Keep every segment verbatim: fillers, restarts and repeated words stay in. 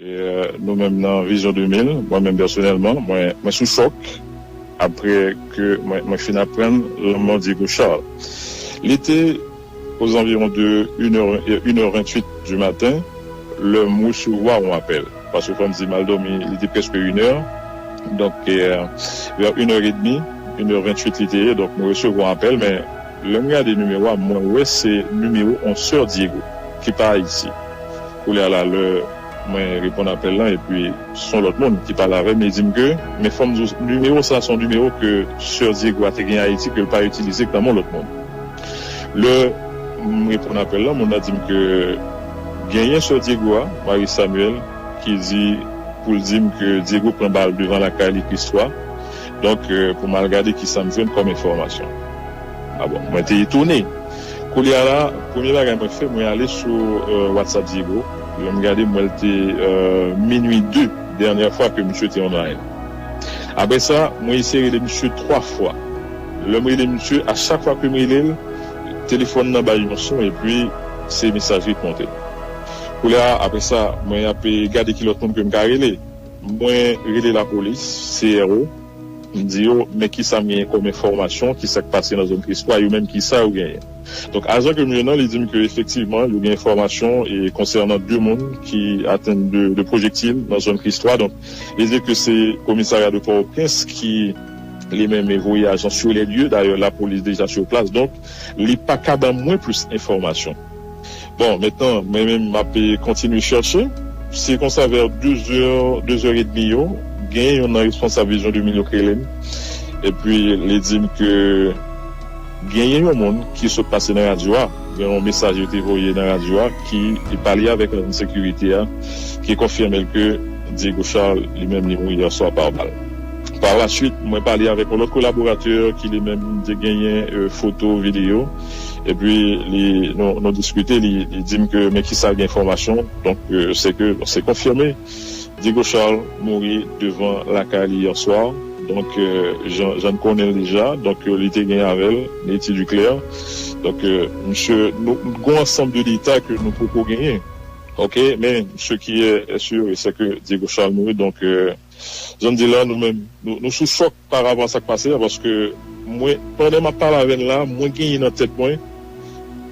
E, nou menm nan Vizyon de mil, mwen menm pèsonèlman, mwen, mwen sou chòk apre ke mwen, mwen fin aprann lanmò Diego Charles. Li te aux environs de une heure, une heure vingt-huit du matin, lè m resevwa yon apèl. Paske fò m di m al dòmi, li te prèske inè. Donk, e, vè inè edmi, inè venntuit li te ye, donk mwen resevwa yon apèl, men lè m gade nimewo a, mwen wè se nimewo yon sè Diego, ki pa Ayiti. Koulye a la, lè mwen reponn apèl lan, epi se yon lòt moun ki pale avè m, li di m ke, men fò m di w, nimewo sa a se yon nimewo ke sè Diego a te gen Ayiti, ke l pa itilize, k nan men yon lòt moun. Lè m reponn apèl lan, moun nan di m ke genyen sè Diego a, Marie Samuel, ki di, pou l di m ke Diego pran bal devan lakay li Kristwa. Donk, e, pou m al gade kisa m jwenn kòm enfòmasyon. A bon, mwen te etone. Koulye a la, premye bagay mwen fè, mwen ale sou, e, WhatsApp Diego. Lè m gade, m wè l te, e, minui de, dènyè fwa ke misye te online. Apre sa, mwen eseye rele misye twa fwa. Lè m rele misye, a chak fwa ke m rele l, telefòn nan bay yon son, epi se mesaj li k monte. Koulye a, apre sa, mwen ap gade ki lòt moun ke m ka rele. Mwen rele lapolis, C R O, m di yo, men kisa m genyen kòm enfòmasyon, kisa k pase nan zòn Kristwa, yo menm kisa yo genyen. Donk, ajan ke m jwenn nan, li di m ke efektivman, yo gen enfòmasyon e konsènan de moun ki atenn de, de pwojektil nan zòn Kristwa. Donk, li di ke se komisarya de Pòtoprens ki li menm voye ajan sur les lieux. Dayè, lapolis deja sur place. Donk, li pa ka ban mwen plis enfòmasyon. Bon, mentnan, mwen menm, m ap, e, kontinye chèche. Se konsa, vè de zè, de zè edmi yo, gen youn nan responsab Vizyon de mil yo k rele m. Epi, li di m ke genyen yon moun ki sot pase nan radyo a. Gen yon mesaj yo te voye nan radyo a ki li pale avèk agent de sekirite a, ki konfime l ke Diego Charles, li menm, li mouri yè swa pa bal. Par la suite, mwen pale avèk yon lòt kolaboratè ki li menm te genyen, e, foto, videyo. Epi, li, nou, nou diskite, li, li di m ke, men kisa gen enfòmasyon. Donk, e, se ke, se konfime. Diego Charles mouri devan lakay li yè swa. Donk, e, jan, jan n konnen l deja. Donk, e, li te gen avè l, Netty Duclair. Donk, e, misye, nou, gon ansanm de detay ke nou poko genyen. Oke, men ce qui est sûr, c'est que Diego Charles mouri. Donk, e, jan m di la, nou menm, nou, nou sou chòk pa rapò a sa k pase a, paske mwen, pandan m ap pale avè n la, mwen genyen nan tèt mwen,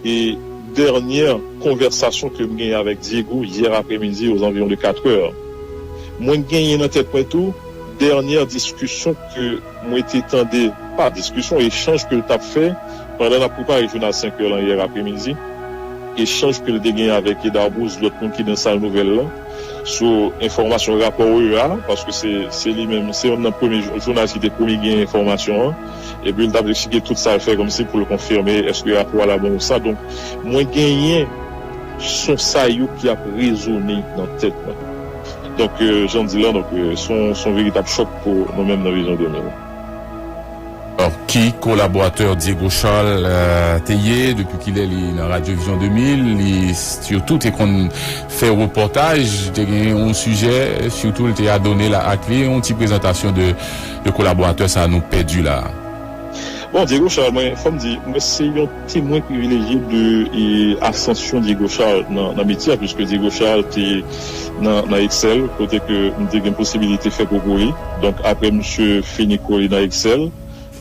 e dènyè konvèsasyon ke m genyen avèk Diego yè apremidi, aux environs de quatre heures. Mwen genyen nan tèt mwen tou, dènyè diskisyon ke mwen te tande, pa diskisyon, echanj ke l t ap fè pandan n ap prepare jounal senk è lan yè apremidi, echanj ke l te gen avèk Eda Bruce, lòt moun ki nan sal nouvèl lan, sou enfòmasyon rapò E A, paske se, se li menm, se youn nan premye jou-, jounalis ki te premye gen enfòmasyon an, epi l t ap eksplike tout sa l fè kòmsi pou l konfime èske rapò a la bon ou sa. Donk, mwen genyen son sa yo ki ap rezone nan tèt mwen. Donk, e, jan m di la, donk, e, se yon, se yon veritab chòk pou nou menm nan Vizyon de mil. Alò, ki kolaboratè Diego Charles, e, te ye, depi kilè li nan Radyo Vizyon de mil, li sitou te konn fè repòtaj, te gen yon sijè, sitou l te adone la ak li, yon ti prezantasyon de, de kolaboratè sa nou pèdi la. Bon, Diego Charles, mwen, fò m di, mwen se yon temwen privilejye de, e, asansyon Diego Charles nan, nan metye a, puiske Diego Charles te nan, nan Excel, kote ke m te gen posibilite fè kou pou li. Donk, apre misye fini kou li nan Excel,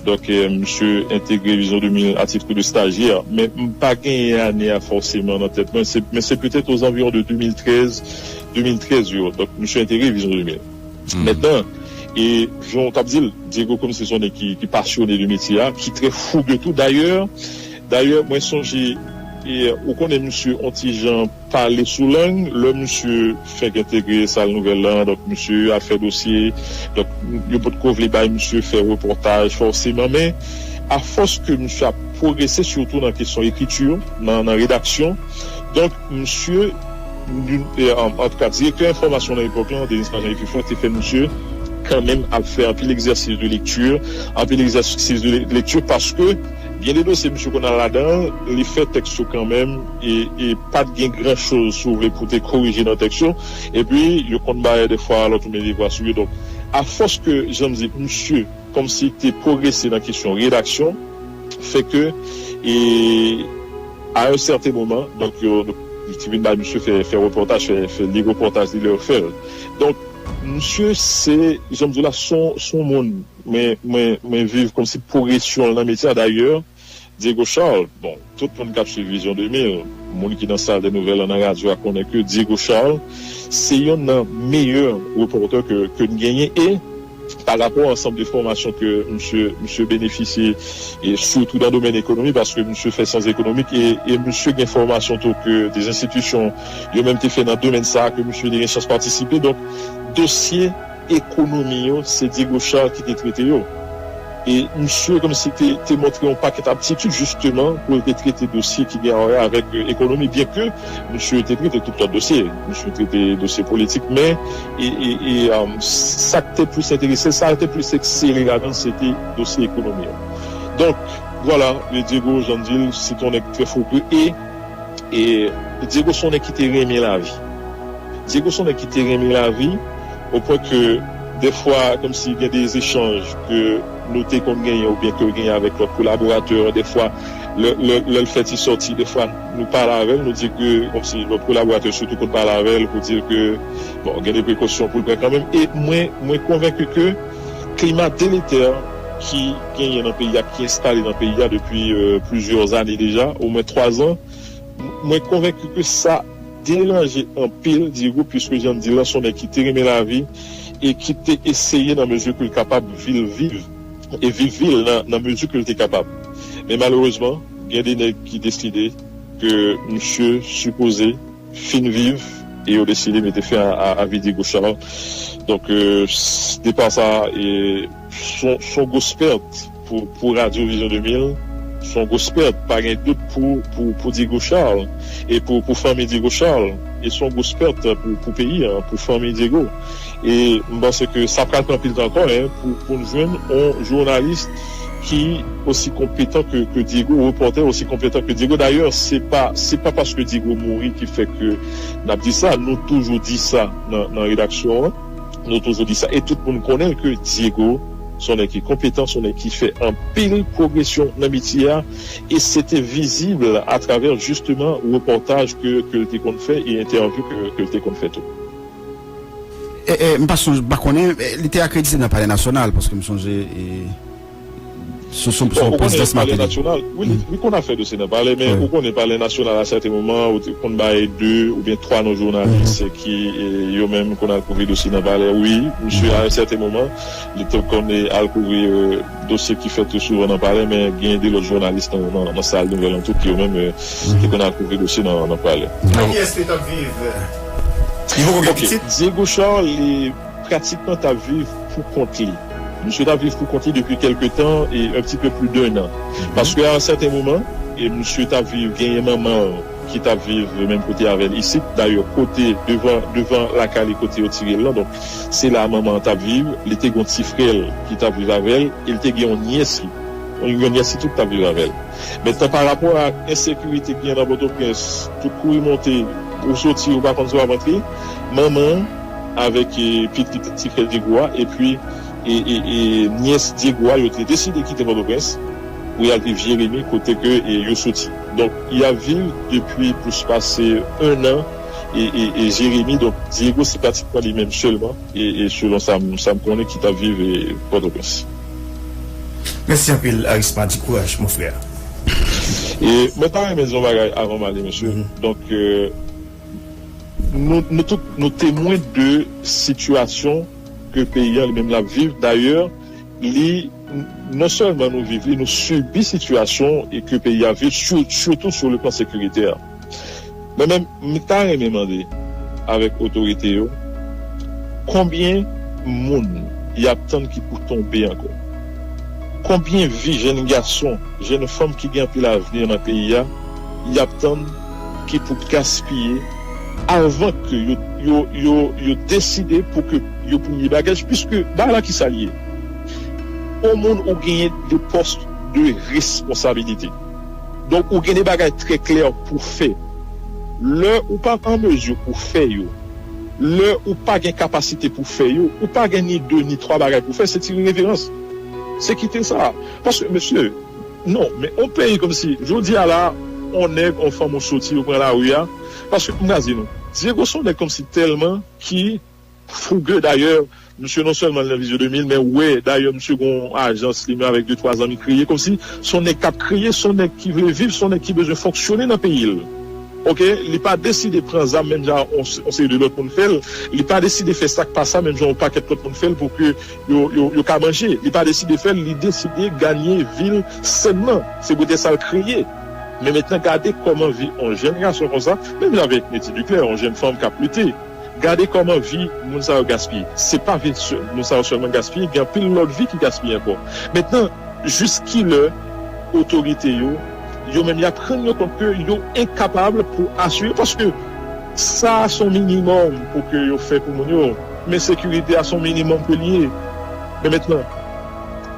donk, e, misye entegre Vizyon de mil a titre de stagiaire. Men m pa genyen ane a fòseman nan tèt mwen, se, men se petèt aux environs de de mil trèz, de mil trèz yo. Donk, misye entegre Vizyon de mil. Mentnan, e jan w t ap di l, Diego kòmsi se yon nèg ki, ki pasyone de metye a, ki trè fouge tou. Dayè, dayè, mwen sonje, e, ou konnen misye on ti jan pale sou lang, lè misye fenk entegre sal nouvèl lan, donk misye al fè dosye, donk yo potko vle bay misye fè repòtaj fòseman, men afòs ke misye ap pwogrese, sitou nan kesyon ekriti, nan, nan redaksyon, donk misye, e, an, antouka, direktè enfòmasyon nan epòk lan, Denis Majan Epifran, te fè misye kanmenm ap fè anpil egzèsis de lekti, anpil egzèsis de le-, lekti, paske gen de dosye misye konn al ladan, li fè tèks yo kanmenm, e, e pa t gen gran choz, si w vle, pou te korije nan tèks yo, epi yo konn bay dèfwa lòt ou mete vwa sou yo. Donk, afòs ke, jan m di, misye kòmsi te pwogrese nan kesyon redaksyon, fè ke, e, à un certain moment, donk, yo, ki vin bay misye fè, fè repòtaj, fè, fè li repòtaj li lè yo fè l. Donk, misye se, jan m di w la, se yon, se yon moun, mwen, mwen, mwen viv kòmsi pwogresyon l nan metye a. Dayè, Diego Charles, bon, tout moun k ap swiv Vizyon de mil, moun ki nan sal de nouvèl lan, nan radyo a, konnen ke Diego Charles se yonn nan meyè repòtè ke, ke n genyen, e pa rapò a ansanm de fòmasyon ke misye, misye benefisye, e sitou nan domèn ekonomi, paske misye fè syans ekonomik, e, e misye gen fòmasyon tou ke de enstitisyon yo menm te fè nan domèn sa a, ke misye te gen chans patisipe. Donk, dosye ekonomi yo, se Diego Charles ki te trete yo. E misye kòmsi te, te montre yon pakèt aptitid, jisteman, pou l te trete dosye ki gen a wè avèk, e, ekonomi, byenke misye te trete tout lòt dosye. Misye trete dosye politik, men, e, e, e, um, sa k te plis enterese l, sa l te plis eksele ladan, se te dosye ekonomi an. Donk, vwala, e Diego, jan m di l, se te yon nèg trè fouke, e, e Diego se yon nèg ki te renmen lavi. Diego se yon nèg ki te renmen lavi, o pwen ke, dèfwa, kòmsi gen de echanj ke nou te konn genyen oubyen ke l genyen avèk lòt kolaboratè, dèfwa, lè, lè, lè l fè ti sòti, dèfwa, nou pale avè l, nou di ke, kòmsi lòt kolaboratè sitou konn pale avè l pou di l ke, bon, gen de prekosyon pou l pran kanmenm. E mwen, mwen konvenki ke klima deletè ki genyen nan peyi a, ki enstale nan peyi a depi, euh, plizyè ane deja, omwen twa zan, mwen konvenki ke sa deranje anpil Diego, piske jan m di l lan, se yon nèg ki te renmen lavi e ki te eseye nan mezi ke l kapab viv, viv, e viv vi l nan, nan mezi ke l te kapab. Men malerezman, gen de nèg ki deside ke misye sipoze fin viv e yo deside mete fen a, a, a vi Diego Charles. Donk, euh, s-, depa sa, e, se yon, se yon gwo pèt pou, pou Radyo Vizyon de mil, se yon gwo pèt, pa gen dout, pou, pou, pou Diego Charles e pou, pou fanmi Diego Charles. E se yon gwo pèt pou, pou peyi a, pou fanmi Diego. E m panse ke sa pral pran anpil tan ankò, en, pou, pou n jwenn yon jounalis ki osi konpetan ke, ke Diego, repòtè osi konpetan ke Diego. Dayè, se pa, se pa paske Diego mouri ki fè ke n ap di sa. Nou toujou di sa nan, nan redaksyon an. Nou toujou di sa. E tout moun konnen ke Diego se yon nèg ki konpetan, se yon nèg ki fè anpil pwogresyon nan metye a. E se te vizib atravè, jisteman, repòtaj ke, ke l te konn fè e entèvyou ke, ke l te konn fè tou. E, e, m pa sonje, m pa konnen, e, li te akredite nan Palè Nasyonal, paske m sonje, e, sou, sou, sou prezidans Mateli. Bon, ou konnen Palè Nasyonal, wi, li, li konn al fè dosye nan Palè, men ou konnen Palè Nasyonal, a sèten moman, ou te konn bay de oubyen twa non jounalis ki, e, yo menm konn al kouvri dosye nan Palè. Wi, misye, a sèten moman, li te konn, e, al kouvri, e, dosye ki fèt tou souvan nan Palè, men gen de lòt jounalis nan, nan, nan sal nouvèl lan tou ki yo menm, e, te konn al kouvri dosye nan, nan Palè. Nan kiyès li t ap viv? Li poko gen pitit? Diego Charles, li pratikman t ap viv pou kont li. Misye t ap viv pou kont li depi kèlke tan, e un petit peu plus d'un an. Paske a un certain moment, e misye t ap viv, genyen manman l ki t ap viv menm kote avè l isit. Dayè, kote, devan, devan lakay li kote yo tire l lan. Donk, se la manman an t ap viv. Li te gen yon ti frè l ki t ap viv avè l. E li te gen yon nyès li. Yon, yon nyès li tou ki t ap viv avè l. Men tan pa rapò a ensekirite ki gen nan Pòtoprens, tout kouri monte, ou soti, ou pa konn si w ap antre, manman an avèk, e, pitit ti frè Diego a, epi, e, e, e, nyès Diego a, yo te deside kite Pòtoprens pou y al viv Jeremi, kote ke, e, yo soti. Donk, y ap viv depi plis pase en an, e, e, e Jeremi. Donk, Diego se pratikman li menm sèlman, e, e selon sa m, sa m konnen, ki t ap viv, e, Pòtoprens. Mèsi anpil, Arisma. Di kouraj, mon frè. E mwen ta renmen di yon bagay avan m ale, mesye. Donk, e, nou, nou tout, nou temwen de sitiyasyon ke peyi a li menm l ap viv. Dayè, li, non sèlman nou viv li, nou sibi sitiyasyon e ke peyi a viv, sou, sitou sou le plan sekiritè. Mwen menm, m ta renmen mande avèk otorite yo, konbyen moun y ap tann ki pou tonbe ankò? Konbyen vi, jèn gason, jèn fanm ki gen anpil avni nan peyi a, y ap tann ki pou gaspiye avan ke yo, yo, yo, yo deside pou ke yo pliye bagaj, piske bagay la ki sa l ye? Yon moun ou genyen de pòs de responsabilite. Donk, ou gen de bagay trè klè pou fè. Lè ou pa an mezi pou fè yo, lè ou pa gen kapasite pou fè yo, ou pa gen ni de ni twa bagay pou fè, se tire reverans. Se kite sa. Paske, mesye, non, men yon peyi kòmsi, jodi a la, on nèg, on fanm ou soti, ou pran lari a. Paske, m ka di nou, Diego se on nèg kòmsi tèlman ki fouge, dayè, misye non sèlman l nan Vizyon de mil, men ou wè, dayè, misye gen yon ajans li menm avèk de, twa zanmi kreye, kòmsi se on nèg k ap kreye, se on nèg ki vle viv, se on nèg ki bezwen fonksyone nan peyi l. Oke, li pa deside pran zam menm jan on, on seri de lòt moun fè l. Li pa deside fè sa k pa sa menm jan on pakèt lòt moun fè l pou ke yo, yo, yo ka manje. Li pa deside fè l, li deside gaye vi l sènman. Se poutèt sa l kreye. Men mentnan, gade kòman vi on jèn gason konsa, menm jan avèk Netty Duclair, on jèn fanm k ap lite. Gade kòman vi moun sa yo gaspiye. Se pa vi sè-, moun sa yo sèlman gaspiye, gen anpil lòt vi ki gaspiye ankò. Mentnan, jiskilè otorite yo, yo menm y ap rann yo kont ke yo enkapab pou asire, paske sa a se yon minimòm pou ke yo fè pou moun yo, men sekirite a se yon minimòm ke li ye. Men mentnan,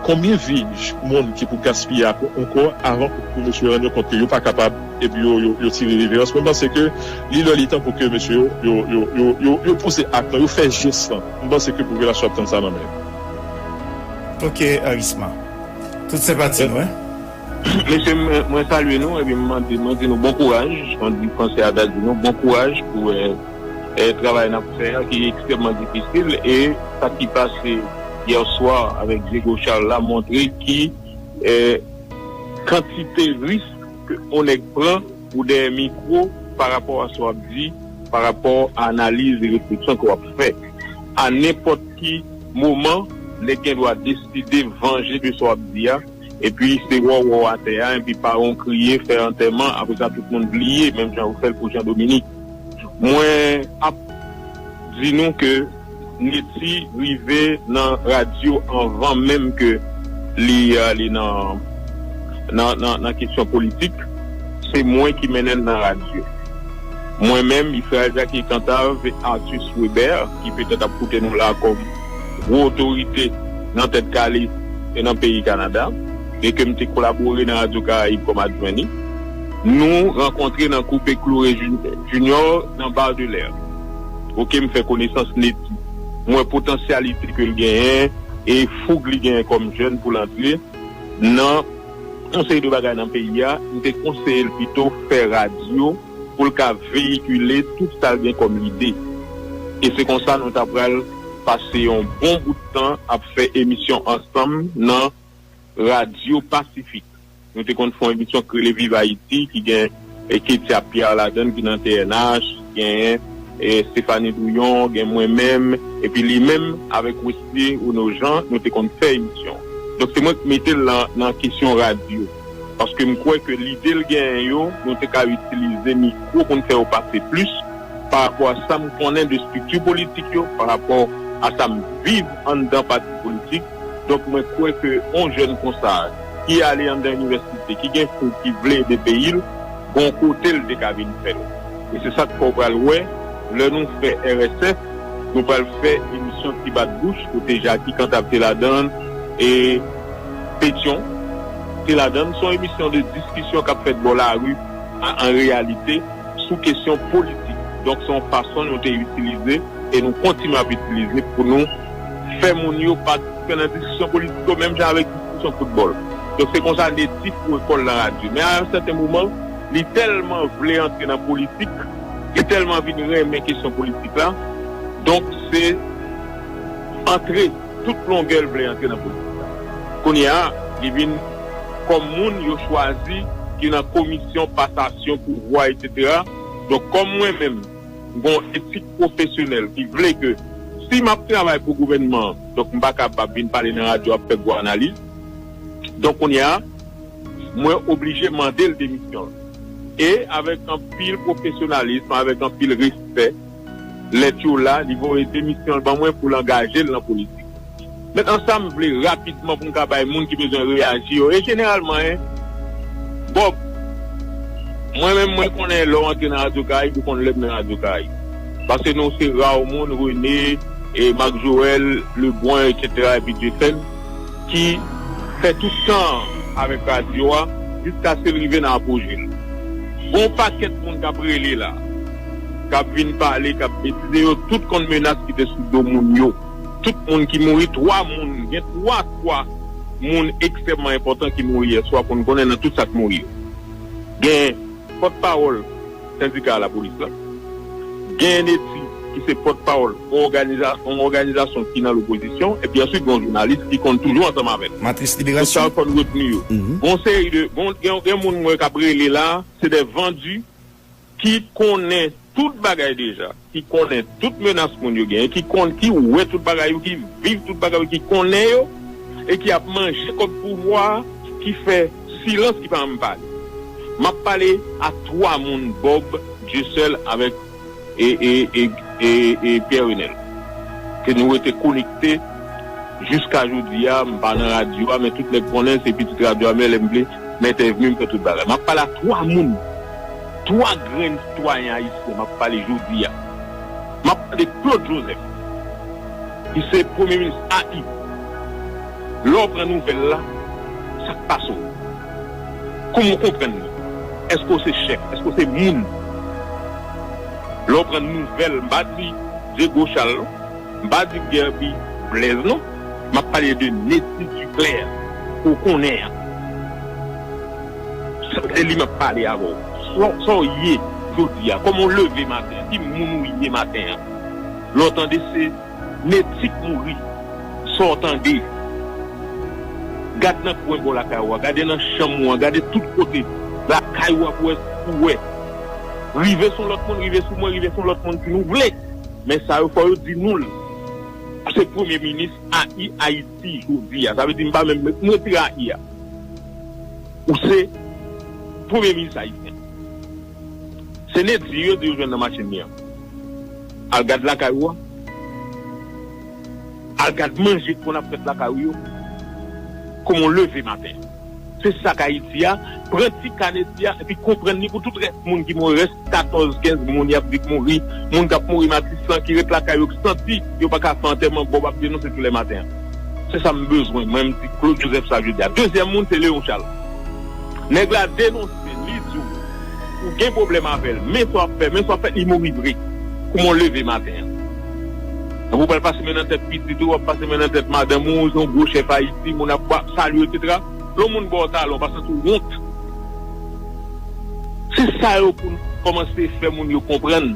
konbyen vi moun ki pou gaspiye ak-, ankò avan pou, pou mesye rann yo kont ke yo pa kapab epi yo, yo, yo tire reverans? Mwen panse ke li lè li tan pou ke mesye yo, yo, yo, yo, yo, yo poze ak lan, yo fè jès lan. Mwen panse ke popilasyon ap tann sa nan men yo. Ok, Arisma. Tout senpati nou, hein? Mesye, mwen, mwen salye nou, epi mwen mande, mwen di nou bon kouraj, kon di fransè a ta di nou, bon kouraj pou, eh, eh, travay n ap fè a, ki ekstrèmman difisil, e sa ki pase yè swa avèk Diego Charles la montre ki, eh, kantite risk ke on nèg pran pou dèyè mikwo pa rapò a sa w ap di, pa rapò a analiz e refleksyon ke w ap fè. A nenpòt ki moman, nèg gen dwa deside vanje de sa w ap di a, epi se wòwòw atè a, epi paran w kriye, fè antèman, apre sa tout moun bliye, menm jan yo fè l pou Jean Dominique. Mwen ap di nou ke Netty rive nan radyo anvan menm ke li ale nan, nan, nan, nan kesyon politik. Se mwen ki mennen l nan radyo. Mwen menm, Israël Jacques Cantave, Arthus Weber, ki petèt ap koute nou la kòm gwo otorite nan Tèt Kale e nan peyi Kanada, e ke m te kolabore nan Radyo Karayib kòm adjwen li. Nou rankontre nan Coupe Clou Jun-, Junior nan Bar de l'Air. Oke, m fè konesans Netty. M wè potansyalite ke l genyen e foug li genyen kòm jèn pou l antre nan yon seri de bagay nan peyi a. M te konseye l pito fè radyo pou l ka veyikile tout sa l gen kòm lide. E se konsa nou ta pral pase yon bon bout tan ap fè emisyon ansanm nan Radyo Pasifik. Nou te konn fè yon emisyon k rele Viv Ayiti, ki gen, e, Ketia Pierre ladan l, ki nan T N H, gen, e, Stéphanie Douyon, gen mwen menm, epi li menm avèk Wesley Renaud Jean, nou te konn fè emisyon. Donk, se mwen k mete l nan, nan kesyon radyo. Paske m kwè ke lide l genyen yo, nou te ka itilize mikwo pou n fè yo pase plis pa rapò a sa m konnen de estrikti politik yo, pa rapò a sa m viv anndan pati politik. Donk, mwen kwè ke yon jèn konsa, ki ale anndan inivèsite, ki gen foug, ki vle ede peyi l, gon kote l te ka vin fè l. E se sa k fè w pral wè, lè nou fè R S F, nou pral fè emisyon Ti Bat Bouch, kote Jackie Cantave te ladan l, e Pétion te ladan l. Se yon emisyon de diskisyon k ap fèt bò lari, an, an reyalite, sou kesyon politik. Donk, se yon fason nou te itilize e nou kontinye ap itilize pou nou fè moun yo patisipe nan diskisyon politik yo, menm jan avèk diskisyon foutbòl. Donk, se konsa Netty foure kò l nan radyo. Men a yon sèten moman, li tèlman vle antre nan politik, li tèlman vin renmen kesyon politik la, donk, se antre tout longè l vle antre nan politik la. Kounye a, li vin kòm moun yo chwazi ki nan komisyon pasasyon pouvwa, etsetera. Donk, kòm mwen menm, m gon etik pwofesyonèl ki vle ke si m ap travay pou gouvènman an, donk m pa kapab vin pale nan radyo ap fè gwo analiz. Donk, kounye a, mwen oblije mande l demisyon l. E avèk anpil pwofesyonalism, avèk anpil respè, lèt yo la, li voye demisyon l ban mwen pou l angaje l nan politik. Mentnan, sa m vle rapidman pou m ka bay moun ki bezwen reyaji yo, e jeneralman, en, Bob, mwen menm, mwen konnen lè w antre nan Radyo Karayib, ou konn lè m nan Radyo Karayib. Paske nou se ra moun, René, e Marc Joël, Lebrun, etsetera, epi Jefèn, ki fè tout tan avèk radyo a, jiskaske l rive nan apoje l. Gon pakèt moun k ap rele la, k ap vin pale, k ap betize, yo tout konn menas ki te sou do moun yo. Tout moun ki mouri, twa moun, gen twa, twa moun ekstrèmman enpòtan ki mouri yè swa, pou n konnen nan tout sa k mouri yo. Gen pòtpawòl sendika lapolis la. Gen Neti ki se pòtpawòl yon òganiza-, yon òganizasyon ki nan lopozisyon. Epi answit, gen yon jounalis ki konn toujou ansanm avè l. Matris Liberasyon. Tout sa yo fò n retni yo. Gon seri de, gon, gen, gen moun mwen k ap rele la, se de vandi ki konnen tout bagay deja, ki konnen tout menas moun yo genyen, ki konn, ki wè tout bagay yo, ki viv tout bagay yo, ki konnen yo, e ki ap manje kòb pouvwa a, ki fè silans, ki pa janm pale. M ap pale a twa moun, Bob, Dieuseul avèk e, e, e, e, e Pierre Renel. Ke nou rete konekte jiska jodi a, m pa nan radyo a, men tout nèg konnen se pitit radyo a, men lè m vle, m entèvyou, m fè tout bagay. M ap pale a twa moun, twa grenn sitwayen ayisyen, m ap pale jodi a. M ap pale de Claude Joseph, ki se premye minis A I. Lè w pran nouvèl la, sa k pase w? Kòman w konprann li? Èske w se chèf? Èske w se moun? Lè w pran nouvèl, m pa di Diego Charles non, m pa di Guerby Blaise non, m ap pale de Neti Duclair ke w konnen an. Se de li m ap pale avè w. Sa, sa w ye jodi a? Kòman w leve maten an? Ki moun ou ye maten an? Lè w tande se Neti k mouri, sa w tande? Gad nan kwen bò lakay ou a, gade nan chanm ou an, gade tout kote. Lakay ou a pou wè, pou wè. Rive sou lòt moun, rive sou mwen, rive sou lòt moun si nou vle. Men sa yo fò yo di nou l. Se premye minis A I Ayiti jodi a. Sa vle di m pa menm, m retire A I a. Ou se premye minis ayisyen. Se Neti yo di yo jwenn nan machin li an. Al gad lakay ou a. Al gad manje k konn ap fèt lakay ou yo. Kòman w leve maten? Se sa k Ayiti a. Pran ti ka Neti a epi konprann li pou tout rès moun ki mouri. Rès katòz, kenz moun y ap di k mouri. Moun k ap mouri Matisan ki ret lakay yo k santi yo pa ka fè antèman, Bob ap denonse toulèmaten an. Se sa m bezwen. Mwen, m di Claude Joseph sa jodi a. Dezyèm moun, se Léon Charles. Nèg la denonse, li di w, ou gen pwoblèm avè l, men sa w ap fè, men sa w ap fè, li mouri vre. Kòman w leve maten an? Epi w pral pase men nan tèt pitit ou, w ap pase men nan tèt madanm ou, se yon gwo chèf Ayiti, moun ap, ap salye w, etsetera. Lè yon moun ba w talon, w pa santi w wont? Se sa yo pou n kòmanse fè moun yo konprann.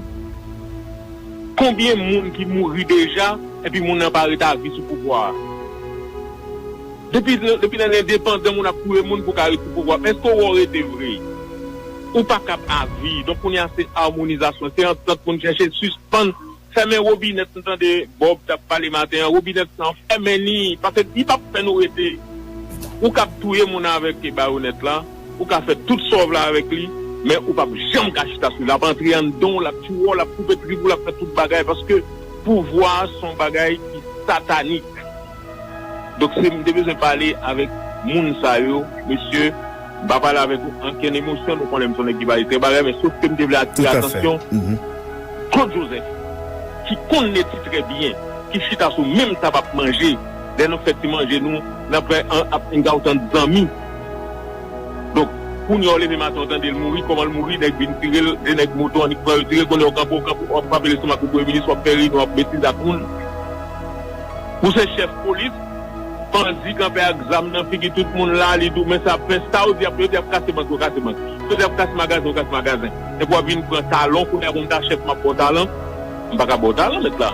Konbyen moun ki mouri deja, epi moun nan pa ret avi sou pouvwa a? Depi, depi nan endepandan, moun ap touye moun pou ka ret sou pouvwa. Men èske w wè w rete vre? Ou pa kab avi. Donk, kounye a, se amonizasyon, se antant pou n chèche sispann fèmen wobinèt. Nou tande Bob t ap pale maten an, wobinèt sa, fèmen li, paske li p ap fè nou rete. Ou kab touye moun avèk bayonèt la, ou ka fè tout sa w vle avèk li, men ou p ap janm ka chita sou li. L ap antre anndan w, l ap tchouwe w, l ap koupe trip ou, l ap fè tout bagay, paske pouvwa a se yon bagay ki satanik. Donk, se, m te bezwen pale avèk moun sa yo, mesye, m pa pale avèk okenn emosyon, nou konnen m se yon nèg ki pa di trè bagay, men sof ke m te vle atire atansyon Claude Joseph, ki konn Neti trè byen, ki chita sou menm tab ap manje, lè nou fè ti manje nou, n ap fè an, ap hangout ant zanmi. Donk, kounye a w leve maten, w tande l mouri, kòman l mouri, nèg vin tire l, de nèg moto annik pran yo tire, kounye a w kanpe, w kanpe, w ap frape lestomak ou premye minis, w ap fè reyinyon, w ap betize ak moun. Ou se chèf polis, bandi kanpe ak zam nan figi tout moun la, li di w, men sa ap fè, sa w di ap, yo di ap kase bank, yo kase bank. Yo di ap kase magazen, yo kase magazen. Epi w ap vin pran talon, kounye a pou m ta chèf, m ap ba w talon. M pa ka ba w talon, mèt la.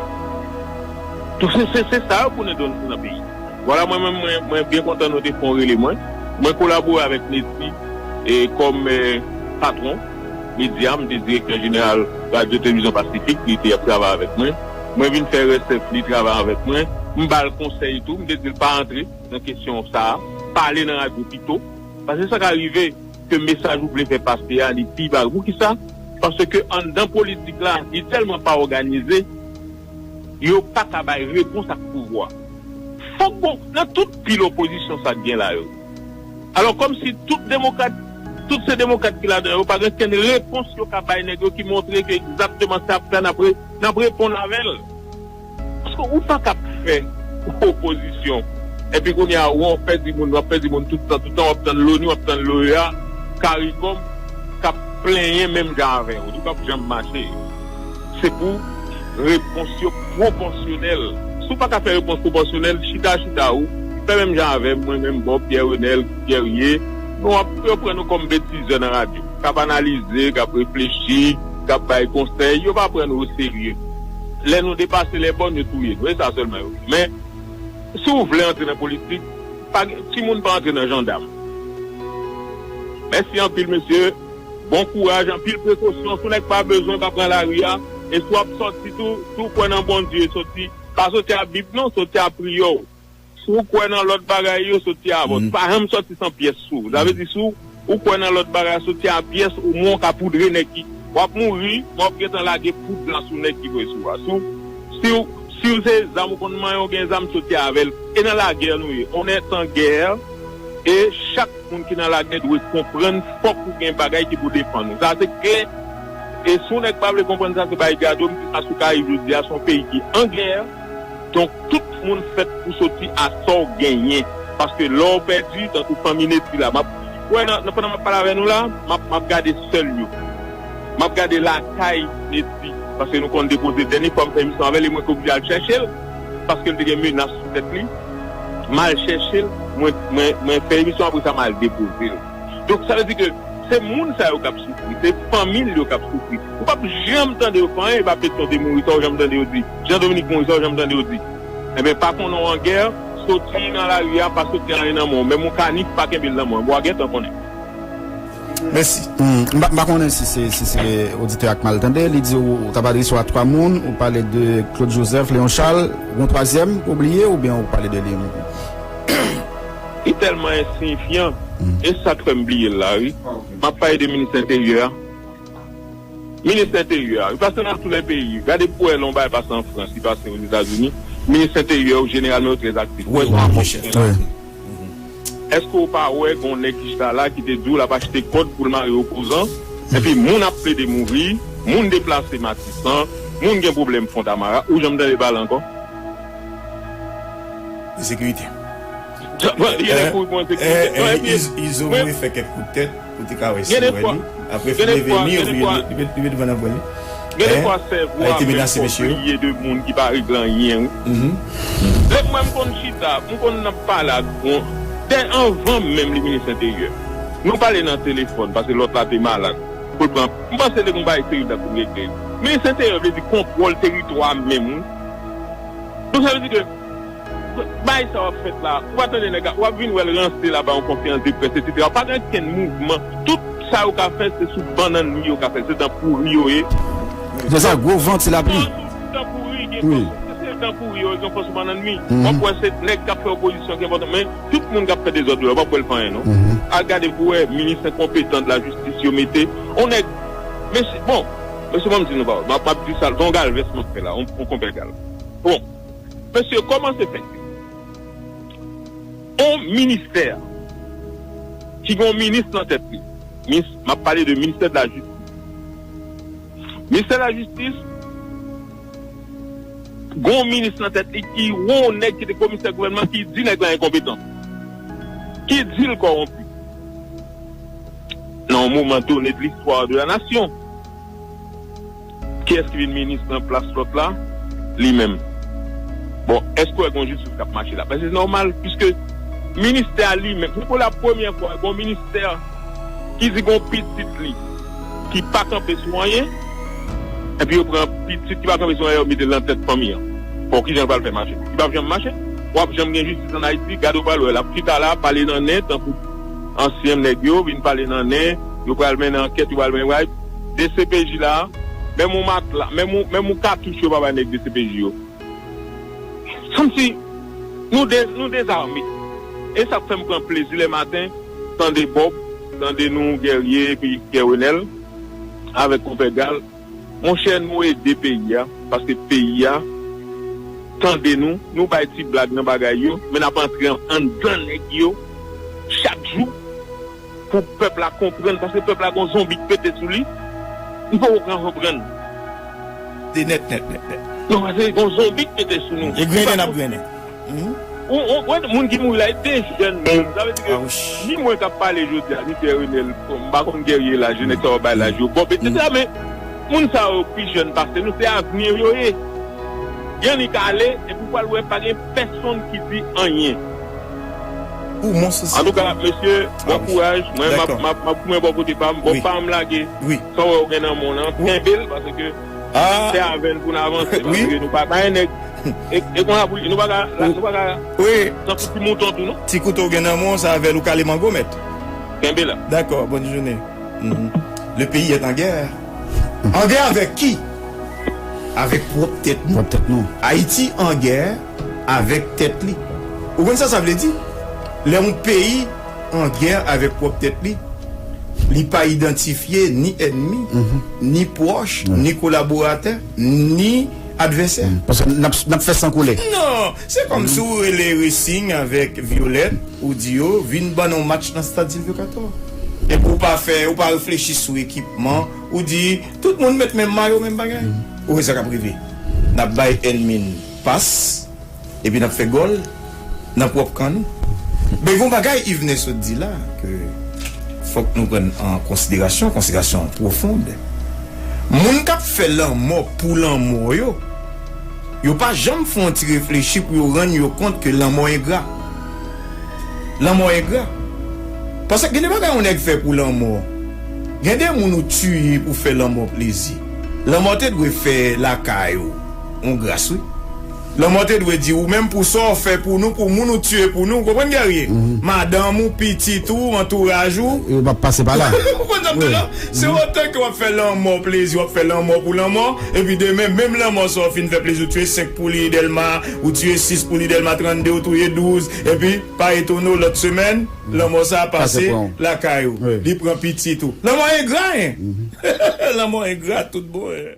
Tout se, se, se sa yo pou nou donn nan peyi. Vwala, mwen menm, mwen, mwen byen kontan nou te fè yon rele mwen. Mwen kolabore avèk Neti e kòm, eh, patwon medya, m te direktè jeneral Radyo Televizyon Pasifik, li te ap travay avèk mwen. Mwen vin fè R S F, li travay avèk mwen. M ba l konsèy tou, m te di l pa antre nan kesyon sa a, pale nan radyo pito. Paske sa ka rive ke mesaj ou vle fè pase a, li pi ba. Poukisa? Paske anndan politik la, li tèlman pa òganize, yo pa ka bay repons ak pouvwa. Fòk bon, nan tout pil opozisyon sa k gen la yo. Alò, kòmsi tout demokrat, tout se demokrat ki ladan yo, pa gen kenn repons yo ka bay nèg yo ki montre ke egzakteman sa ap fè, n ap re-, n ap reponn avè l. Paske ou pa kab fè opozisyon. Epi kounye a, w ap pèdi moun, w ap pèdi moun tout tan, tout tan, w ap tann Loni, w ap tann l'O E A, Karikòm, k ap plenyen menm jan avè w. Li p ap janm mache. Se pou repons yo pwopòsyonèl. Si w pa ka fè repons pwopòsyonèl, chita, chita ou, fè menm jan avè m, mwen menm, Bob, Pierre Renel, Guerrier, Nou ap, yo pran nou kòm betizè nan radyo, k ap analize, k ap reflechi, k ap bay konsèy, yo pa pran nou oserye. Lè nou depase lè bòn, yo touye nou. E sa sèlman yo vle. Men, si w vle antre nan politik, pa gen, timoun pa antre nan jandam. Mèsi anpil, mesye. Bon kouraj, anpil prekosyon. Si w nèg pa bezwen, pa pran lari a. E si w ap sòti tou, si w kwè nan Bondye, sòti, pa sòti a Bib non, sòti a priyè w. Si w kwè nan lòt bagay yo, sòti avè w. Pa janm sòti san pyès sou ou. Sa vle di si w, ou kwè nan lòt bagay, sòti a pyès omwen w ka poudre nèg ki, w ap mouri, men w ap gentan lage poud la sou nèg ki voye sou ou a. Si w, si w, si w se zam ou konn manyen, w gen zam, sòti avè l. E nan lagè nou ye. On est en guerre. E chak moun ki nan lagè dwe konprann fòk ou gen bagay ki pou defann ou. Sa se klè. E si yon nèg pa vle konprann sa, se bay gade w, m di sa sou Karayib jodi a, se yon peyi ki an gè. Donk, tout moun fèt pou soti a sa w genyen. Paske lè w pèdi, tankou fanmi Netty la, m ap, wè, nan, nan, pandan m ap pale avè nou la, m ap, m ap gade sè l yo. M ap gade lakay Netty. Paske nou konn depoze dènye fwa m fè emisyon avè l, e mwen ki oblije al chèche l. Paske l te gen menas sou tèt li. M al chèche l, mwen, mwen, mwen fè emisyon, apre sa m al depoze l. Donk, sa vle di ke se moun sa yo k ap soufri, se fanmi l yo k ap soufri. Ou p ap janm tande yo fè anyen, e pa Petyon te mouri, sa w janm tande yo di. Jan Dominik mouri, sa w janm tande yo di. Enben, pa konnen w an gè, soti nan lari a, pa soti anyen nan men w. Menm yon kanif, pa kenbe l nan men w. Enben, w a gentan konnen. Mèsi. Hmm, m pa, m pa konnen si se, si se oditè a k mal tande. Li di ou, ou t ap adrese w a twa moun. Ou pale de Claude Joseph, Léon Charles. Yon twazyèm, ou bliye oubyen ou pale de li? Li tèlman ensiyifyan. E sa k fè m bliye l la, wi. M ap pale de minis enteryè a. Minis enteryè a, li pase nan tou lè peyi. Gade pou wè lè yon bagay pase an Frans, li pase Ozetazini. Minis enteryè yo, jeneralman, yo trè aktif. Wi, wi, wi. Èske w pa wè gon nèg ki chita la ki te di w l ap achte kòd pou l mare opozan? Epi moun ap plede mouri, moun deplase Matisan, moun gen pwoblèm Fontamara, ou janm tande pale ankò? Ensekirite. Li lè kouri pou ensekirite. Non, epi, Izo voye fè kèk kout tèt pou te ka wè si wè li. Apre, fè vini, li met, li met, li met van nan vwè li. Gen defwa sèvo a menm fò priye de moun ki pa regle anyen, wi. Lè mwen m konn chita, m konn ap pale ak yon, dè anvan menm li minis enteryè. Nou pale nan telefòn, paske lòt la te malad. Pou l pran, m panse te gon bagay serye m t ap vin regle. Minis enteryè vle di kontwòl teritwa menm, wi. Donk, sa vle di ke bagay sa w ap fèt la, ou pa tande nèg la, w ap vin wè l ranse la ba yon konferans de près, etsetera. Pa gen okenn mouvman. Tout sa yo ka fè, se sou bannann mi yo ka fè l. Se dan pouri yo ye. Se sa, gwo van, ti lapli. Nan tout dan pouri, gen fòs. Se dan pouri yo, gen fòs sou bannann mi. W ap wè se nèg k ap fè opozisyon ki enpòtan. Men tout moun k ap fè dezòd yo la, w ap wè l fè anyen, non. Al gade pou wè minis enkonpetan de la jistis yo mete. On nèg, mesye, bon, mesye, ban m di nou pawòl. M ap, m ap di sa, se yon galvès m ap fè la, on, on konpè gal. Bon, mesye, kòman se fèt? On ministè ki gen yon minis nan tèt li. Minis, m ap pale de ministè de la jistis. Ministè de la jistis, gen yon minis nan tèt li ki wè yon nèg ki te komisè gouvènman ki di nèg la enkonpetan. Ki di l kòwonpi. Nan yon moman done de listwa de la nasyon. Kiyès ki vin minis nan plas lòt la? Li menm. Bon, èske w wè gon jistis k ap mache la? Men se nòmal, piske ministè a li menm, se pou la premyè fwa, gon ministè ki di gon pitit li ki pa kanpe sou anyen, epi yo pran pitit ki pa kanpe sou anyen, yo mete l nan tèt fanmi an. Bon, kijan l pral fè mache? Li p ap janm mache. W ap janm gen jistis ann Ayiti, gade w pral wè, l ap chita la, pale nan nen, tankou ansyen nèg yo, vin pale nan nen, yo pral mennen ankèt, yo pral mennen bagay. D C P J la, menm yon matla, menm yon, menm yon katouch yo pa bay nèg D C P J yo. Santi nou de, nou dezame. E sa k fè m pran plezi lè maten, tande Bob, tande nou Guerrier epi Guerrenel avèk konpè Gal. Monchè, nou ede peyi a, paske peyi a tande nou, nou bay ti blag nan bagay yo, men n ap antre an, anndan nèg yo chak jou. Pou pèp la konprann, paske pèp la gon zonbi k pete sou li, li poko ka konprann. Se nèt, nèt, nèt, nèt. Non, paske gon zonbi k pete sou nou. E grennen n ap grennen. Mhm. Ou, ou, ou wè moun ki mouri la, e de jèn moun. Sa vle di ke ni mwen k ap pale jodi a, ni Pierre Renel, m pa konn Guerrier laj, nèg sa yo bay laj yo, Bob, etsetera, men moun sa yo pi jèn pase nou, se avni yo ye. Gen li k ale, epi w pral wè pa gen pèsonn ki di anyen. Ou mons osi. Antouka, mesye, bon kouraj. Mwen, m ap goumen bò kote pa m. Bon, pa m lage. Sa w wè w gen nan men w lan, kenbe l, paske se avè n pou n avanse. Paske nou pa bay nèg. E konsa pou nou pa ka, nou pa ka tankou ti mouton tou, non? Ti kouto w gen nan men w, se avè l ou kale mango, mèt. Kenbe la. Dakò, bòn jounen. Le pays est en guerre. En guerre avec qui? Avec propre tête nou. Propre tête nou. Haïti en guerre avec tête li. Ou konn sa sa vle di? Lè yon peyi an gè avèk pwòp tèt li, li pa idantifye ni ènmi, ni pwòch, ni kolaboratè, ni advèsè. Paske n ap, n ap fè san koule. Non, se kòm si w rele Racing avèk Violette, ou di yo vin ban nou match nan stad Silvio Cator. Epi ou pa fè, ou pa reflechi sou ekipman, ou di tout moun met menm mayo, menm bagay. Ou wè sa k ap rive. N ap bay ènmi n pas, epi n ap fè gòl nan pwòp kan nou. Men gon bagay Yvenet sot di la, ke fòk nou pran an konsiderasyon, konsiderasyon pwofon. Moun k ap fè lanmò pou lanmò yo, yo pa janm fè yon ti reflechi pou yo rann yo kont ke lanmò engra. Lanmò engra. Paske gen de bagay yon nèg fè pou lanmò. Gen de moun ou tiye pou fè lanmò plezi. Lanmò te dwe fè lakay ou yon gras, wi. Lanmò te dwe di ou menm pou sa w fè pou nou, pou moun ou tiye pou nou, ou konprann, Guerrier? Madanm ou, pitit ou, antouraj ou. Yo p ap pase pa la. Ou konn sa m di w la? Se otan ke w ap fè lanmò plezi, w ap fè lanmò pou lanmò, epi demen, menm lanmò sa w fin fè plezi, ou tiye senk pouli Dèlma, ou tiye sis pouli Dèlma trannde, ou touye douz, epi pa etone w, lòt semèn, lanmò sa a pase lakay ou. Li pran pitit ou. Lanmò engra, en. Lanmò engra tout bon, en.